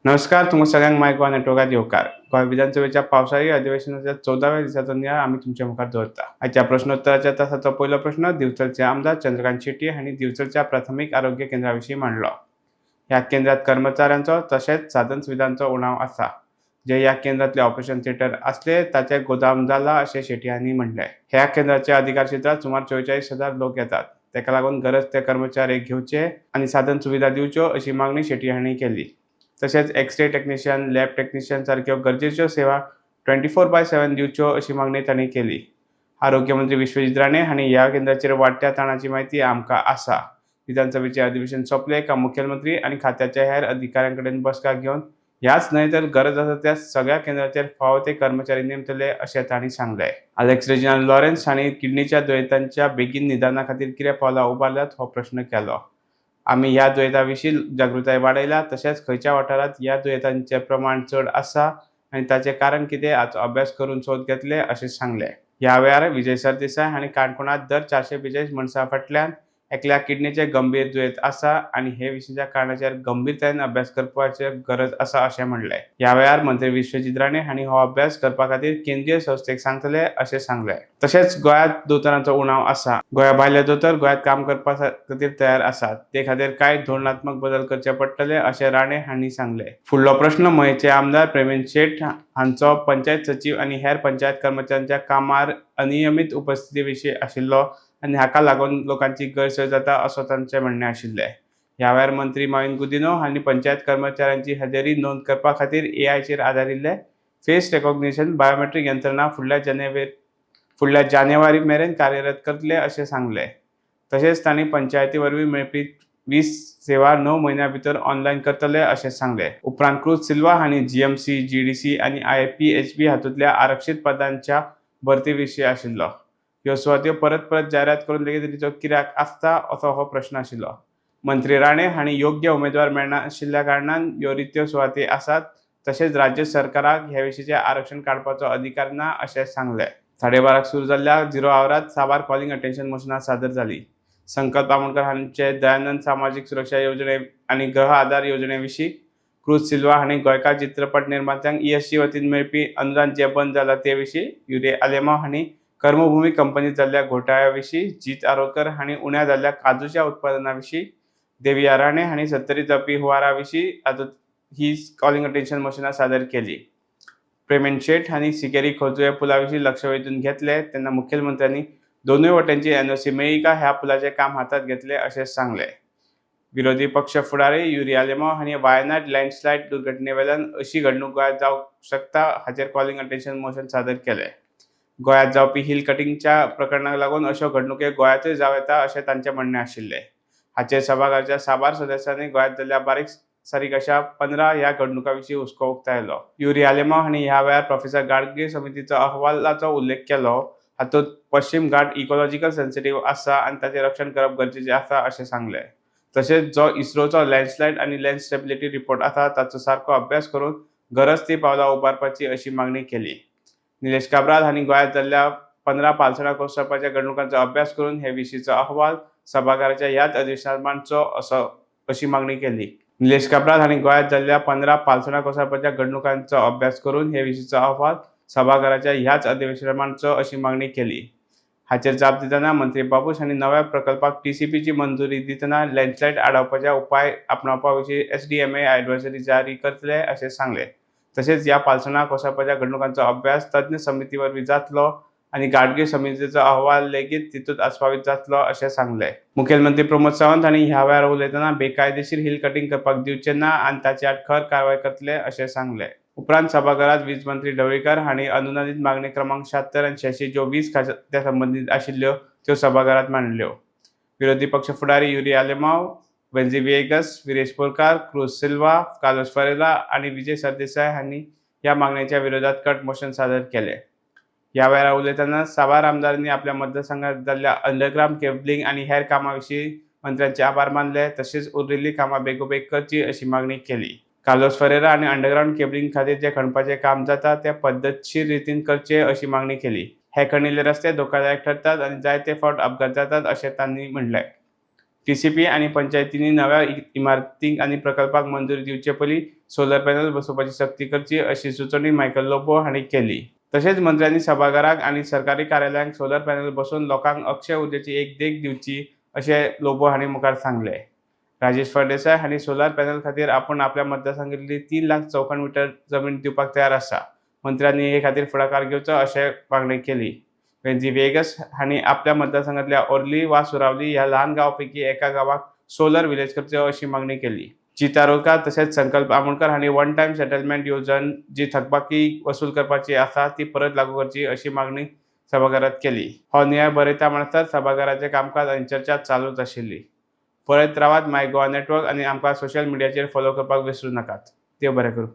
नमस्कार, तुमकां सगळ्यांक माय गोवा नेटवर्कात येवकार. गोंय विधानसभेच्या पावसाळी अधिवेशनाच्या 14व्या दिसाचो नियाळ आमी तुमच्या मुखार दवरता. आयच्या प्रश्नोत्तराच्या तासाचो पयलो प्रश्न दिवचलचे आमदार चंद्रकांत शेट्टी हांणी दिवचलच्या प्राथमीक आरोग्य केंद्रा विशीं मांडलो. ह्या केंद्रात कर्मचाऱ्यांचो तशेंच साधन सुविधांचो उणाव आसा. जे ह्या केंद्रांतले ऑपरेशन थिएटर आसले ताचे गोदाम जाला अशें शेट्टी हांणी म्हणलें. ह्या केंद्राच्या अधिकार क्षेत्रांत सुमार 44,000 लोक येतात. ताका लागून गरज ते कर्मचारी घेवचे आनी साधन सुविधा दिवच्यो अशी मागणी शेट्टी हांणी केली. तशेंच x ray technician, lab technician सारक्यो गरजेच्यो सेवा 24/7 दिवच्यो अशी मागणी तांणी केली. आरोग्य मंत्री विश्वजीत राणे हांणी ह्या केंद्राचेर वाडट्या ताणाची म्हायती आमकां आसा. विधानसभेचे अधिवेशन सोंपले काय मुखेलमंत्री आनी खात्याच्या हेर अधिकाऱ्यां कडेन बसका घेवन ह्याच न्हय तर गरज आसा त्या सगळ्या केंद्राचेर फावो ते कर्मचारी नेमतले अशें तांणी सांगलें. अलेक्स रेजिनाल्ड लॉरेन्स हांणी किडनीच्या दुयेंतांच्या बेगीन निदाना खातीर कितें पावलां उबारल्यात हो प्रश्न केलो. आमी ह्या दुयेंता विशीं जागृताय वाडयल्या. तशेंच खंयच्या वाठारांत ह्या दुयेंतांचें प्रमाण चड आसा आनी ताचें कारण कितें हाचो अभ्यास करून सोद घेतले अशें सांगलें. ह्या वेळार विजय सरदेसाय हांणी काणकोणांत दर 442 मनशां फाटल्यान एकल्याक किडनीचें गंभीर दुयेंत आसा आनी हे विशींच्या कारणाचेर गंभीरतायेन अभ्यास करपाची गरज आसा अशें म्हणलें. ह्या वेळार मंत्री विश्वजीत राणे हांणी हो अभ्यास करपा खातीर केंद्रीय संस्थेक सांगतले अशें सांगलें. तशेंच गोंयांत दोतोरांचो उणाव आसा. गोंया भायले दोतोर गोंयांत काम करपा खातीर तयार आसात. ते खातीर कांय धोरणात्मक बदल करचे पडटले अशें राणे हांणी सांगलें. फुडलो प्रश्न मयेचे आमदार प्रेमेंद्र शेट हांचो पंचायत सचीव आनी हेर पंचायत कर्मचाऱ्यांच्या कामार अनियमीत उपस्थिती विशीं आशिल्लो आनी हाका लागून लोकांची गैरसोय जाता असो तांचें म्हणणें आशिल्लें. ह्या वेळार मंत्री मॉवीन गुदिन्हो हांणी पंचायत कर्मचाऱ्यांची हजेरी नोंद करपा खातीर एआयचेर आदारिल्ले फेस रेकॉग्निशन बायोमेट्रीक यंत्रणा फुडल्या जानेवारी मेरेन कार्यरत करतले अशें सांगलें. तशेंच तांणी पंचायती वरवीं मेळपी 20 सेवा 9 म्हयन्यां भितर ऑनलायन करतले अशें सांगलें. उपरांत क्रूज सिल्वा हांणी जीएमसी, जीडीसी आनी आयपीएचबी हातूंतल्या आरक्षीत पदांच्या भरती विशीं आशिल्लो. ह्यो सुवात्यो परत परत जायरात करून लेगीत रित्यो कित्याक आसता असो हो प्रश्न आशिल्लो. मंत्री राणे हांणी योग्य उमेदवार मेळनाशिल्ल्या कारणान ह्यो रित्यो सुवाती आसात. तशेंच राज्य सरकाराक हे विशींचें आरक्षण काडपाचो अधिकार ना अशें सांगलें. 12:30क सुरू जाल्ल्या झिरो आवरात साबार कॉलिंग अटेन्शन मोशनां सादर जालीं. संकल्प आमोणकर हांचे दयानंद सामाजीक सुरक्षा येवजणे आनी गृह आधार येवजणे विशीं, क्रूज सिल्वा हांणी गोंयकार चित्रपट निर्मात्यांक ईएसजी वतीन मेळपी अनुदान जें बंद जालां ते विशीं, युरी आलेमांव हांणी कर्मभूमी कंपनीत जाल्ल्या घोटाळ्या विशीं, जीत आरोलकर हांणी उण्या जाल्ल्या काजूच्या उत्पादना विशीं, देविया राणे हांणी सत्तरीत जावपी हुंवारा विशीं हातूंत ही कॉलिंग अटेन्शन मोशनां सादर केली. प्रेमेंद्र शेट हांणी सिकेरी खोर्जुवें पुला विशीं लक्ष वेधून घेतलें तेन्ना मुखेलमंत्र्यांनी दोनूय वटेनची एनओसी मेळ्ळी काय ह्या पुलाचें काम हातांत घेतले अशें सांगलें. विरोधी पक्ष फुडारी युरी आलेमांव हांणी वायनाड लँडस्लायड दुर्घटने वेल्यान अशी घडणूक गोंयांत जावंक शकता हाचेर कॉलिंग अटेन्शन मोशन सादर केलें. गोंयांत जावपी हिल कटिंगच्या प्रकरणाक लागून अश्यो घडणुके गोंयांतूय जावं येता अशें तांचें म्हणणें आशिल्लें. हाचेर सभाघराच्या साबार सदस्यांनी गोंयांत जाल्ल्या बारीक सारीक अशा 15 ह्या घडणुकां विशीं हुस्को उक्तायलो. युरी आलेमांव हांणी ह्या वेळार प्रोफेसर गाडगीळ समितीचो अहवालाचो उल्लेख केलो. हातूंत पश्चिम घाट इकोलॉजिकल सेन्सिटीव आसा आनी ताचें रक्षण करप गरजेचें आसा अशें सांगलें. तशेंच जो इस्रोचो लँडस्लायड आनी लँड स्टेबिलिटी रिपोर्ट आसा ताचो सारको अभ्यास करून गरज ती पावलां उबारपाची अशी मागणी केली. निलेश काब्राल हांणी गोंयांत जाल्ल्या 15 पालसणां कोसळपाच्या घडणुकांचो अभ्यास करून हे विशींचो अहवाल सभाघराच्या ह्याच अधिवेशनात मांडचो असो अशी मागणी केली. निलेश काब्राल हांणी गोंयांत जाल्ल्या 15 पालसणां कोसळपाच्या घडणुकांचो अभ्यास करून हे विशींचो अहवाल सभाघराच्या ह्याच अधिवेशनात मांडचो अशी मागणी केली. हाचेर जाप दितना मंत्री बाबूश हांणी नव्या प्रकल्पाक टीसीपीची मंजुरी दितना लँडस्लायड आडावपाचे उपाय आपणावपा विशीं एसडीएमए ऍडवायझरी जारी करतले अशें सांगलें. तशेंच ह्या पालसणां कोसळपाच्या घडणुकांचो अभ्यास तज्ञ समिती वरवीं जातलो आनी गाडगीळ समितीचो अहवाल लेगीत तितूंत आस्पावीत जातलो अशें सांगलें. मुखेलमंत्री प्रमोद सावंत हांणी ह्या वेळार उलयतना बेकायदेशीर हिल कटिंग करपाक दिवचे ना आनी ताचे आड खर कारवाय करतले अशें सांगलें. उपरांत सभाघरात वीज मंत्री ढवळीकर हांणी अनुदानीत मागणी क्रमांक 76 आनी 86 ज्यो वीज खात्या संबंदीत आशिल्ल्यो त्यो सभाघरात मांडल्यो. विरोधी पक्ष फुडारी युरी आलेमाव, वेन्झी व्हिएगस, विरेश बोरकार, क्रूज सिल्वा, कार्लोस फरेरा आनी विजय सरदेसाय हांणी ह्या मागणेच्या विरोधात कट मोशन सादर केले. ह्या वेळार उलयतना साबार आमदारांनी आपल्या मतदारसंघात जाल्ल्या अंडरग्रावंड केबलिंग आनी हेर कामां विशीं मंत्र्यांचे आभार मानले. तशेंच उरिल्लीं कामां बेगोबेग करची अशी मागणी केली. कार्लोस फरेरा हांणी अंडरग्रावंड केबलिंग खातीर जें खणपाचें काम जाता तें पद्दतशीर रितीन करचें अशी मागणी केली. हे खणिल्ले रस्ते धोकादायक ठरतात आनी जायते फावट अपघात जातात अशें तांणी म्हणलें. टीसीपी आनी पंचायतींनी नव्या इमारतींक आनी प्रकल्पाक मंजुरी दिवचे पयलीं सोलर पॅनल बसोवपाची सक्ती करची अशी सुचोवणी मायकल लोबो हांणी केली. तशेंच मंत्र्यांनी सभाघराक आनी सरकारी कार्यालयांक सोलर पॅनल बसोवन लोकांक अक्षय उर्जेची एक देख दिवची अशें लोबो हांणी मुखार सांगलें. राजेश फळदेसाय हांणी सोलर पॅनल खातीर आपूण आपल्या मतदारसंघांतली 3 लाख चौखण मिटर जमीन दिवपाक तयार आसा, मंत्र्यांनी हे खातीर फुडाकार घेवचो अशें मागणी केली. वेंझी व्हिएगस हांणी आपल्या मतदारसंघातल्या ओर्ली वा सुरावली ह्या ल्हान गांवापैकी एका गांवाक सोलर विलेज करचो अशी मागणी केली. चितारोलकार तशेंच संकल्प आमोणकर हांणी वन टायम सेटलमेंट येवजण जी थकबाकी वसूल करपाची आसा ती परत लागू करची अशी मागणी सभाघरात केली. हो नियाळ बरयता म्हणसर सभाघराचे कामकाज आनी चर्चा चालूच आशिल्ली. पळयत रावात माय गोवा नेटवर्क आनी आमकां सोशल मिडियाचेर फॉलो करपाक विसरू नाकात. देव बरें करूं.